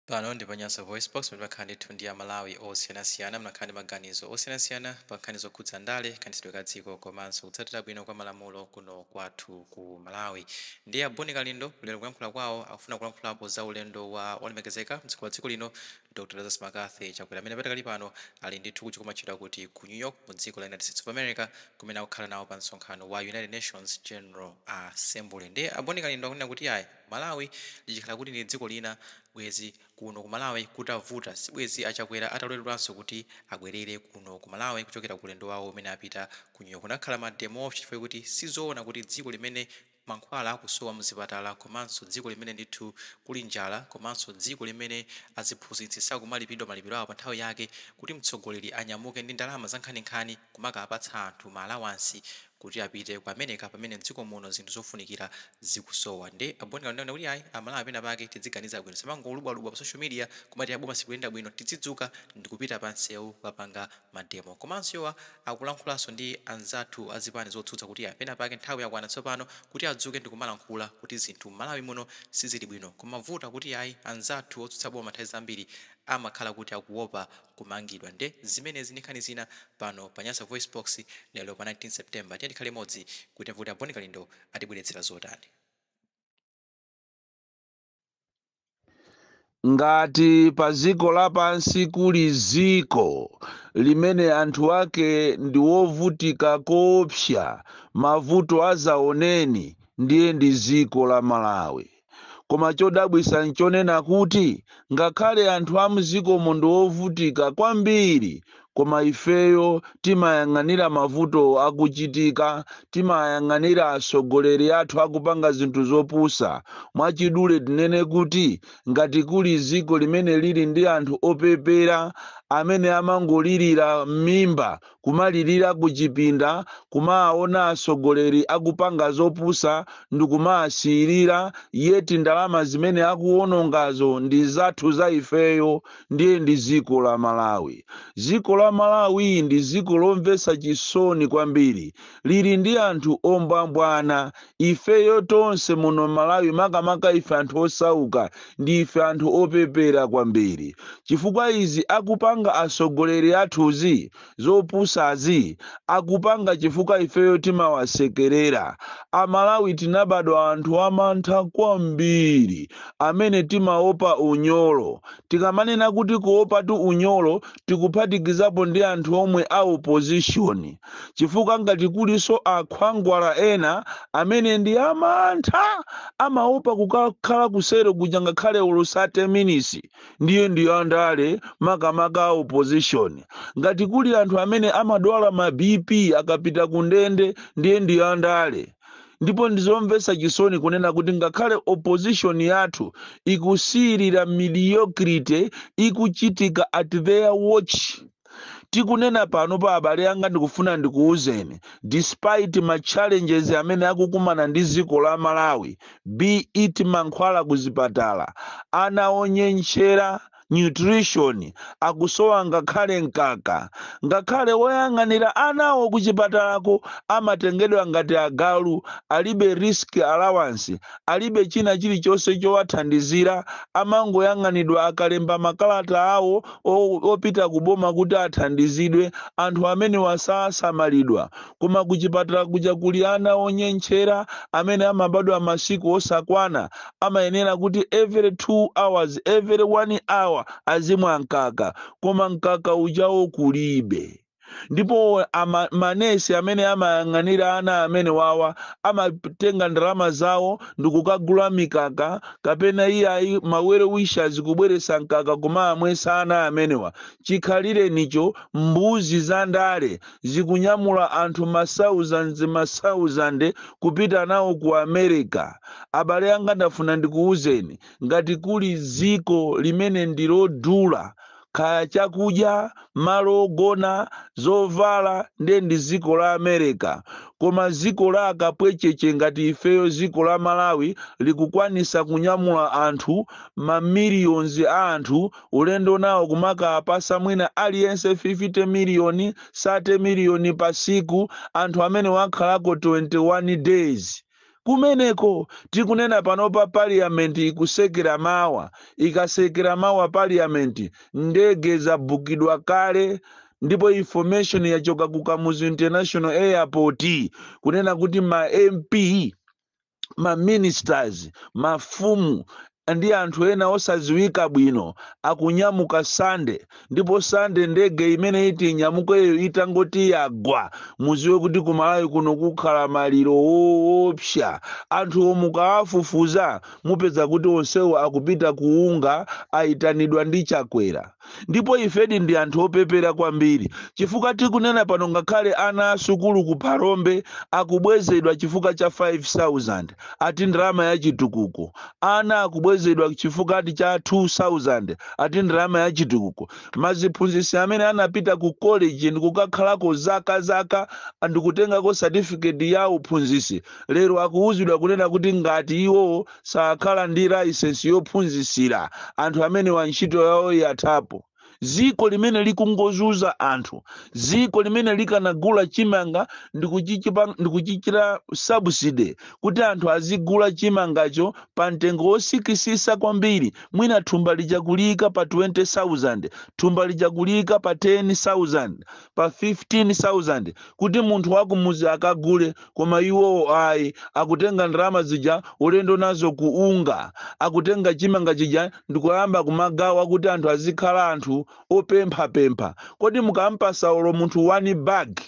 Pano ndi pa Nyasa VoiceBox, pamene timakhala ndithu ndi Amalawi osiyanasiyana, mnakhala ndi maganizo osiyanasiyana pa nkhani zokhudza ndale, kayendetsedwe ka dziko komanso kutsatira bwino kwa malamulo kuno kwathu ku Malawi. Ndiye a Bon Kalindo lero kuyankhula kwawo akufuna kulankhulapo za ulendo wa olemekezeka mtsogoleri wa dziko lino Dr Lazarus McCarthy Chakwera, amene patakali pano ali ndithu kuchikumatchedwa kuti ku New York mu dziko la United States of America, kumene akukhala nawo pa msonkhano wa United Nations General Assembly. Ndiye a Bon Kalindo akunena kuti ayi, Malawi lichikhala kuti ndi dziko lina, bwezi kuno ku Malawi kutavuta, sibwezi a Chakwera ataloledwanso kuti abwerere kuno ku Malawi kuchokera ku ulendo wawo umene apita ku New York. Kunakhala ma demo chifukwa kuti sizoona kuti dziko limene mankhwala akusowa mzipatala, komanso dziko limene ndithu kuli njala, komanso dziko limene aziphunzitsi sakumalipidwa malipiro awo pa nthawi yake, kuti mtsogoleri anyamuke ndi ndalama zankhaninkhani kumakapatsa anthu ma allowance kuti apite ku America pamene mdziko muno zinthu zofunikira zikusowa. Nde a Bon Kalindo akunena kuti ayi, Amalawi pena pake tidziganiza bwino, tisamangolubwalubwa pa social media kumati a boma sikuyenda bwino, tidzidzuka ndikupita pa nsewu kukapanga ma demo. Komanso iwowa akulankhulanso ndi anzathu a zipani zotsutsa kuti ayi, pena pake nthawi yakwana tsopano kuti adzuke ndikumalankhula kuti zinthu m'Malawi muno sizili bwino. Koma vuto kuti ayi, anzathu otsutsa boma nthawi zambiri amakhala kuti akuopa kumangidwa. Nde zimenezi ndi nkhani zina pano pa Nyasa VoiceBox lero pa 19 September. Tiyeni tikhale limodzi kuti timve kuti a Bon Kalindo atibweretsera zotani. Ngati pa dziko lapansi kuli dziko limene anthu ake ndi wovutika koopsa, mavuto azaoneni, ndiye ndi dziko la Malawi. Koma chodabwisa nchonena kuti ngakhale anthu a mdzikomo ndi ovutika kwambiri, koma ifeyo timayang'anira mavuto akuchitika, timayang'anira atsogoleri athu akupanga zinthu zopusa. Mwachidule tinene kuti ngati kuli dziko limene lili ndi anthu opepera amene amangolirira m'mimba, kumalirira kuchipinda, kumaona atsogoleri akupanga zopusa ndikumaasiyirira, yet ndalama zimene akuonongazo ndi zathu za ifeyo, ndiye ndi dziko la Malawi. Dziko la Malawi ndi dziko lomvetsa chisoni kwambiri. Lili ndi anthu ombwambwana. Ifeyo tonse muno Malawi, makamaka ife anthu osauka, ndife anthu opepera kwambiri. Chifukwa izi akupanga atsogoleri athuzi, zopusazi, akupanga chifukwa ifeyo timawasekerera. Amalawi tinabadwa anthu amantha kwambiri, amene timaopa unyolo. Tikamanena kuti kuopatu unyolo, tikuphatikizapo ndi anthu omwe a opposition. Chifukwa ngati kulinso akhwangwala ena amene ndi amantha, amaopa kukakhala kusero kuja ngakhale olo 30 minutes, ndiye ndi andale, makamaka a opposition. Ngati kuli anthu amene amadwala ma BP akapita ku ndende, ndiye ndi andale. Ndipo ndizomvetsa chisoni kunena kuti ngakhale opposition yathu ikusiyirira mediocrity ikuchitika at their watch. Tikunena pano pa, abale anga, ndikufuna ndikuwuzeni, despite ma challenges amene akukumana ndi dziko la Malawi, be it mankhwala kuzipatala, ana onyentchera, nutrition, akusowa ngakhale mkaka, ngakhale woyang'anira anawo kuchipatalako amatengedwa ngati agalu, alibe risk allowance, alibe china chilichonse chowathandizira, amangoyang'anidwa akalemba makalata awo opita kuboma kuti athandizidwe. Anthu amenewa sasamalidwa. Koma kuchipatala kuja kuli ana onyentchera amene amabadwa masiku osakwana, amayenera kuti every 2 hours, every 1 hour azimwa mkaka, koma mkaka ujawo kulibe. Ndipo manesi amene amayang'anira ana amene wawa amatenga ndalama zawo ndikukagula mikaka, kapena iyayi, ma well wishers kubweretsa mkaka kumamwesa ana amenewa. Chikhalirenicho mbuzi za ndale zikunyamula anthu ma thousands, ma thousand, kupita nawo ku America. Abale anga, ndafuna ndikuwuzeni, ngati kuli dziko limene ndilodula kaya chakudya, malo ogona, zovala, ndiye ndi dziko la America. Koma dziko la akapwecheche ngati ifeyo, dziko la Malawi, likukwanisa kunyamula anthu, ma millions a anthu, ulendo nawo kumakapasa mwina aliyense 50 miliyoni, 30 miliyoni pa siku, anthu amene wakhalako 21 days. Kumeneko tikunena panopa, parliament ikusekera mawa. Ikasekera mawa parliament, ndege zabukidwa kale, ndipo information yachoka ku Kamuzu International Airport kunena kuti ma MP, ma ministers, mafumu ndi anthu ena osadziwika bwino akunyamuka Sande. Ndipo Sande ndege imene iti inyamukeyo itangoti yagwa, muziwe kuti kuMalawi kuno kukhala maliro woopsa. Anthu mukawafufuza, mupeza kuti onsewo akupita kuunga, ayitanidwa ndi Chakwera. Ndipo ifedi ndi anthu opepera kwambiri, chifukwa tikunena pano ngakhale ana asukulu ku Phalombe akubwezedwa chifukwa cha 5000, ati ndalama ya chitukuko. Ana akubwezedwa chifukwa ati cha 2000, ati ndalama ya chitukuko. Maziphunzitsi amene anapita ku college ndikukakhalako zaka zaka ndikutengako certificate ya uphunzitsi, lero akuwuzidwa kunena kuti ngati iwo sakhala ndi license yophunzitsira, anthu amene wa ntchito yawo yathapo. Ziko limene likungozunza anthu, ziko limene likanagula chimanga ndikuchichita subsidy kuti anthu azigula chimangacho pa mtengo wosikisisa kwambiri, mwina thumba lija kulika pa 20,000, thumba lija kulika pa 10,000, pa 15,000, kuti munthu wakumuzi akagule. Koma iwowo ayi, akutenga ndalama zija ulendo nazo kuunga, akutenga chimanga chija ndikuyamba kumagawa kuti anthu azikhala anthu opemphapempha. Kodi mukampasa olo munthu one bag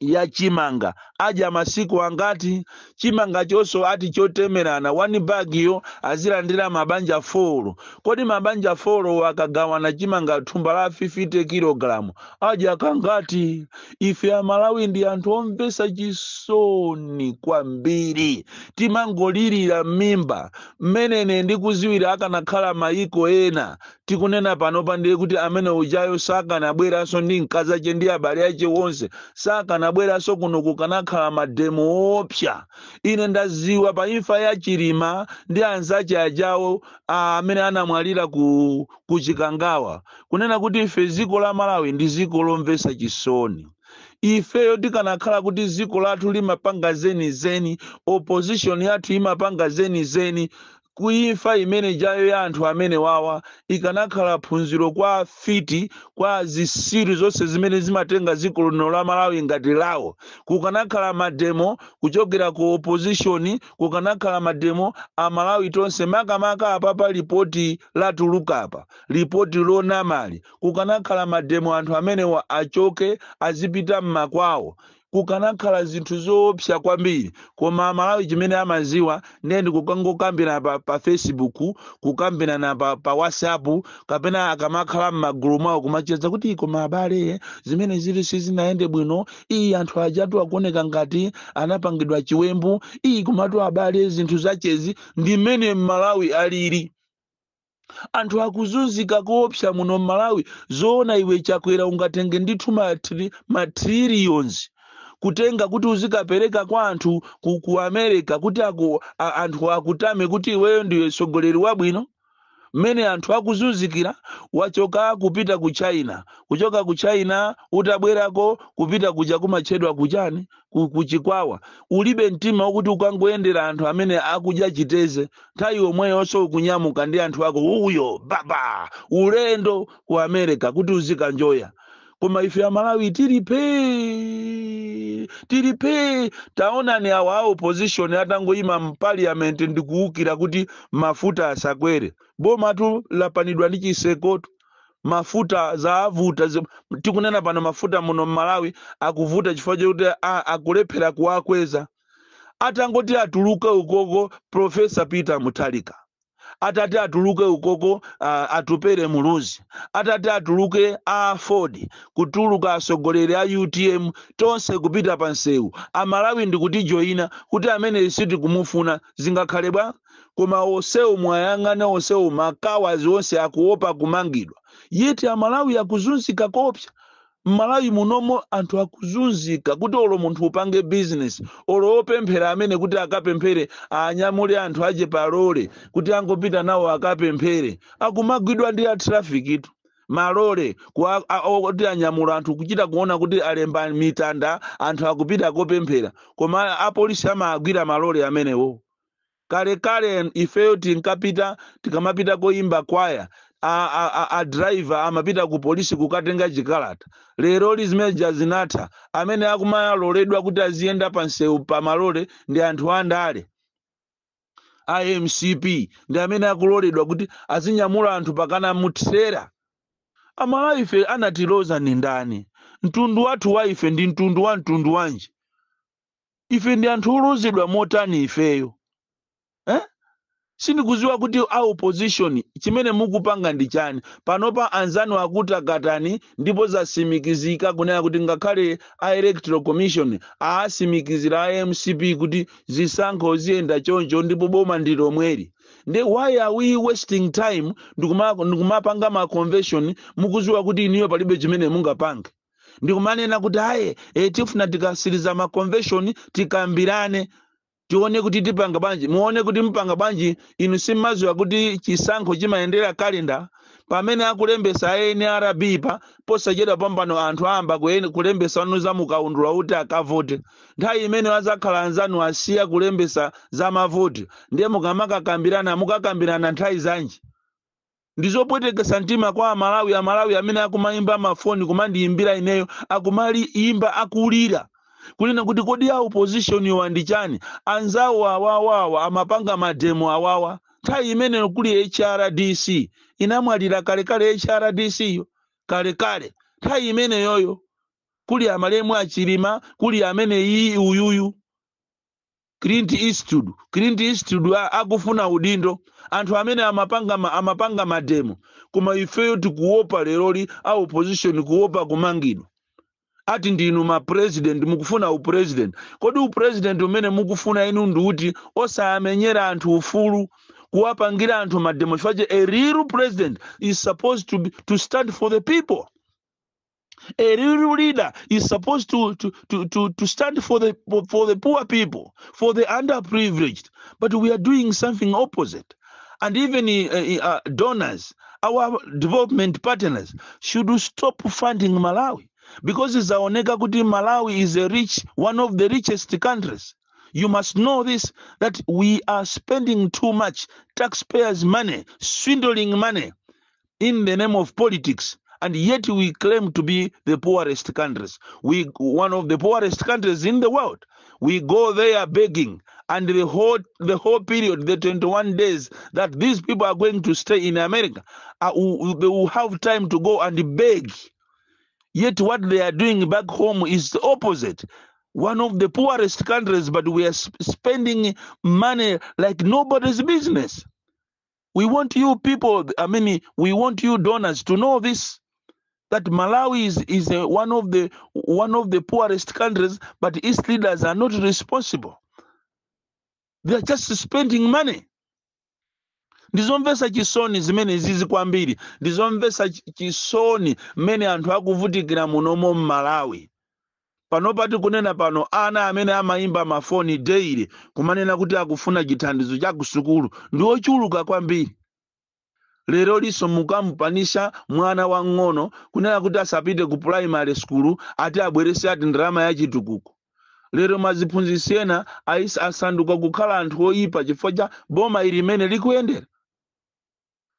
ya chimanga, adya masiku angati? Chimanga chonso ati chotemerana, one bag yo azilandira mabanja 4. Kodi mabanja 4 akagawana chimanga thumba la 50 kilogramu, adya kangati? Ife Amalawi ndi anthu omvetsa chisoni kwambiri, timangolirira m'mimba. Mmenene ndikuziwira, akanakhala mayiko ena, tikunena panopa ndiye kuti amene ujayo sakanabweranso ndi mkazi ache ndi abale ache wonse, sakanabweranso kuno, kukanakhala ma demo opsa. Ine ndaziwa pa imfa ya Chilima ndi anzache ajawo amene anamwalira ku Chikangawa, kunena kuti ife dziko la Malawi ndi dziko lomvetsa chisoni. Ifeyo tikanakhala kuti dziko lathu limapanga zenizeni, opposition yathu imapanga zenizeni, kuimfa imene jayo ya anthu amene wawa ikanakhala phunziro kwa fiti, kwa zisilu zonse zimene zimatenga dziko lino la Malawi ngati lawo. Kukanakhala ma demo kuchokera ku opposition, kukanakhala ma demo Amalawi tonse, makamaka apapa lipoti latulukapa, lipoti lonamali, kukanakhala ma demo, anthu amenewa achoke, azipita mmakwawo. Kukanakhala zinthu zoopsa kwambiri. Koma Amalawi chimene amaziwa ndiye ndikukangokambirana pa Facebook, kukambirana pa WhatsApp, kapena akamakhala m'magulu mwawo kumacheza kuti, "Koma abale, zimene zili sizinayende bwino. Iyi anthu ajatu akuoneka ngati anapangidwa chiwembu. Iyi komatu abale, zinthu zachezi." Ndi mmene Mmalawi alili. Anthu akuzunzika koopsa muno Mmalawi. Zoona iwe Chakwera ungatenge ndithu ma trillions kutenga kuti uzikapereka kwa anthu ku America kuti anthu akutame kuti iweyo ndiwe mtsogoleri wabwino, mmene anthu akuzunzikira? Wachoka kupita ku China, kuchoka ku China utabwerako kupita kuja kumatchedwa kuchani, ku Chikwawa, ulibe mtima wakuti ukangoyendera anthu amene akudya chiteze. Nthawi yomweyonso ukunyamuka ndi anthu ako uyo baba ulendo ku America kuti uzikanjoya. Koma ife Amalawi tilipe, tilipe. Taonani awa a opposition atangoyima mparliament ndikuwukira kuti mafuta asakwere, bomatu lapanidwa ndi chisekotu. Mafuta zaavuta. Tikunena pano mafuta muno mMalawi akuvuta chifukwa chakuti akulephera kuwakweza. Atangoti atuluke ukoko Professor Peter Mutharika, atati atuluke ukoko Atupere Muluzi, atati atuluke a Ford, kutuluka atsogoleri a UTM tonse kupita pa nsewu, Amalawi ndikutijoyina kuti amene sitikumufuna, zingakhale bwa? Koma onsewo mwayang'ana, onsewo makawazi onse akuopa kumangidwa, yeti Amalawi akuzunzika kopsa. Mmalawi munomo anthu akuzunzika kuti olo munthu upange business, olo opemphera amene kuti akapemphere, anyamule anthu ache palole kuti angopita nawo akapemphere, akumagwidwa ndi a traffic tu. Malole kuti anyamula anthu, kuchita kuona kuti alemba mitanda, anthu akupita kopemphera, koma apolisi amagwira malole amenewo. Kalekale ifeyo tinkapita, tikamapita koimba kwaya, a driver amapita ku polisi kukatenga chikalata. Lero zimene zinatha. Amene akumaloledwa kuti aziyenda pa msewu pa malole ndi anthu andale a MCP, ndi amene akuloledwa kuti azinyamula anthu pakana muthera. Amalawi, ife anatiloza ni ndani? Mtundu wathu wa ife ndi mtundu wa mtundu wanji? Ife ndi anthu olozedwa motani ifeyo, eh? Sindikuziwa kuti a opposition chimene mukupanga ndi chani panopa. Anzanu akutakatani, ndipo zasimikizika kunena kuti ngakhale a Electoral Commission aasimikizira a MCP kuti zisankho ziyenda choncho ndipo boma ndi lomweli. Ndi why are we wasting time ndikumapanga ma convention, mukuziwa kuti iniyo palibe chimene mungapange, ndikumanena kuti aye, tifuna tikasiriza ma convention tikambirane, tione kuti tipanga bwanji? Muone kuti mpanga bwanji. Inu simmaziwa kuti chisankho chimayendera kalenda? Pamene akulembesa a NRB pa posachedwa pambano, anthu ayamba kulembesa anu za mukaundula kuti akavote. Nthawi imene azakhala anzanu asiya kulembesa za mavoti, ndiye mukamakakambirana, mukakambirana nthawi zanji? Ndizopwetekesa mtima kwa Amalawi. Amalawi amene akumayimba mafoni kumandiyimbira ineyo, akumayimba akulira kunena kuti kodi a opposition iwa ndi chani? Anzawo awawawa amapanga ma demo awawa nthawi imeneyo kuli HRDC, inamwalira kalekale HRDC yo, kalekale. Nthawi imeneyoyo kuli amalemu achilima, kuli amene iyi uyuyu Clint Eastwood. Clint Eastwood akufuna udindo, anthu amene amapanga ma demo. Koma ifeyo tikuopa leroli, a opposition kuopa kumangidwa, ati ndinu ma president, mukufuna upresident. Kodi upresident umene mukufuna inu ndiuti, osamenyera anthu ufulu, kuwapangira anthu ma demo? Chifukwa a real president is supposed to stand for the people. A real leader is supposed to stand for the poor people, for the underprivileged. But we are doing something opposite. And even donors, our development partners, should stop funding Malawi, because zaoneka kuti Malawi is a rich, one of the richest countries. You must know this, that we are spending too much taxpayers' money, swindling money in the name of politics, and yet we claim to be the poorest countries. We one of the poorest countries in the world. We go there begging, and the whole period, the 21 days that these people are going to stay in America, they will have time to go and beg. Yet what they are doing back home is the opposite. One of the poorest countries, but we are spending money like nobody's business. We want you people, I mean, we want you donors to know this, that Malawi is one of the poorest countries, but its leaders are not responsible. They are just spending money. Ndizomvetsa chisoni zimene zizi kwambiri. Ndizomvetsa chisoni mmene anthu akuvutikira munomo mMalawi panopa. Tikunena pano, ana amene amayimba mafoni daily kumanena kuti akufuna chithandizo cha kusukulu ndi ochuluka kwambiri. Lero liso mukamupanisha mwana wang'ono kunena kuti asapite ku primary school, ati abwerese ati ndalama ya chitukuko. Lero maziphunzitsi ena asanduka kukhala anthu oyipa chifukwa cha boma ili limene likuyendera.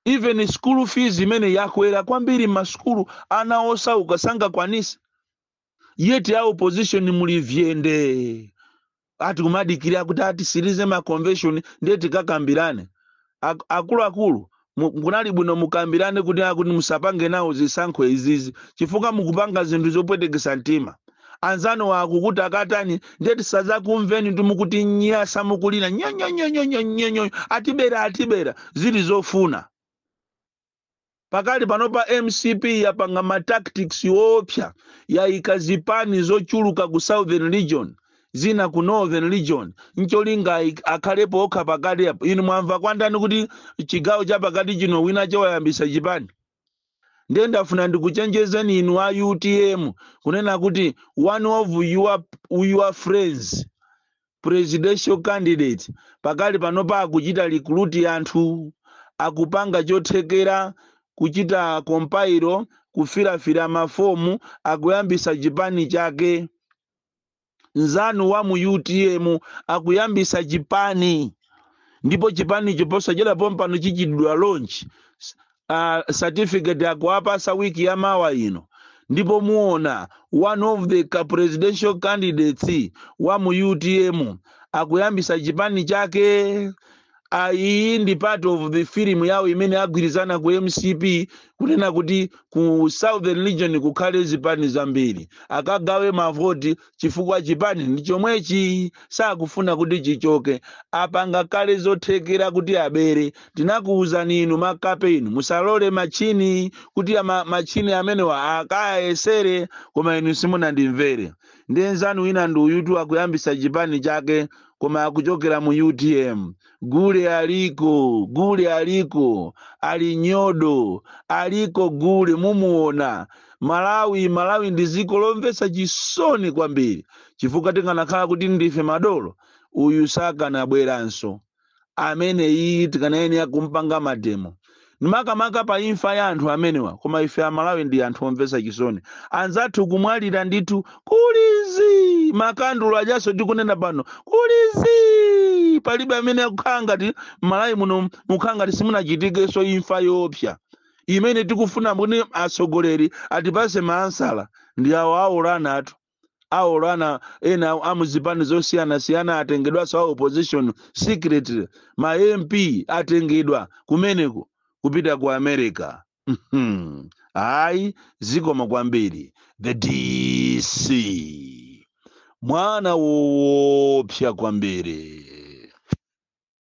Even school fees imene yakwera kwambiri m'masukulu, ana osauka sangakwanise. Yet a opposition muli vyende, ati kumadikira kuti atisirize ma convention ndiye tikakambirane. Akuluakulu, kunali bwino mukambirane kuti akuti musapange nawo zisankho izizi, chifukwa mukupanga zinthu zopwetekesa mtima. Anzanu akukuti akatani, ndiye tisazakumveni ndi mukuti nyasa, mukulira nyonyonyonyonyonyo, atibera, atibera, zili zofuna. Pakali panopa MCP yapanga ma tactics opsa, yayika zipani zochuluka ku Southern Region, zina ku Northern Region, ncholinga akhalepo okha pakati apo. Inu mwamva kwandani kuti chigawo cha pakati chino wina chowayambisa chipani? Ndiye ndafuna ndikuchenjezeni inu a UTM kunena kuti one of your friends, presidential candidate, pakali panopa akuchita recruit anthu, akupanga chothekera. Kuchita compile, kufirafira mafomu, akuyambisa chipani chake. Nzanu wa mu UTM akuyambisa chipani, ndipo chipani posachedwa pompano chichitidwa launch. Certificate akuapasa wiki ya mawa ino, ndipo muona one of the presidential candidates wa mu UTM akuyambisa chipani chake. Iyi ndi part of the film yawo imene agwirizana ku MCP, kunena kuti ku Southern Region kukhale zipani zambiri, akagawe mavoti, chifukwa chipani ndi chomwechi, sakufuna kuti chichoke. Apanga kale zothekera kuti abere. Tinakuwuzani inu makape inu, musalole machini kuti machini amenewa akayesere, koma inu simunandimvere. Ndi nzanu wina ndi uyutu, akuyambisa chipani chake, koma akuchokera mu UTM. Gule aliko, gule aliko, ali nyodo, aliko gule, mumuona. Malawi, Malawi ndi dziko lomvetsa chisoni kwambiri, chifukwa tikanakhala kuti ndife madolo, uyu sakanabweranso. Amene iyi tikanayenera kumpanga mademo, makamaka pa imfa ya anthu amenewa. Koma ife Amalawi ndi anthu omvetsa chisoni. Anzathu kumwalira ndithu, kulizi makandulo ajaso tikunena pano, kulizi palibe amene akukhala ngati Malawi muno mukhala ngati simunachitikenso imfa yoopsa imene tikufuna kuti atsogoleri atipase maansala. Ndi awo aolana atu, aolana ena amuzipani zosiyanasiyana atengedwanso, a opposition secretly, ma MP atengedwa kumeneko kupita ku America. Ayi, zikoma kwambiri. The DC, mwana woopsa kwambiri.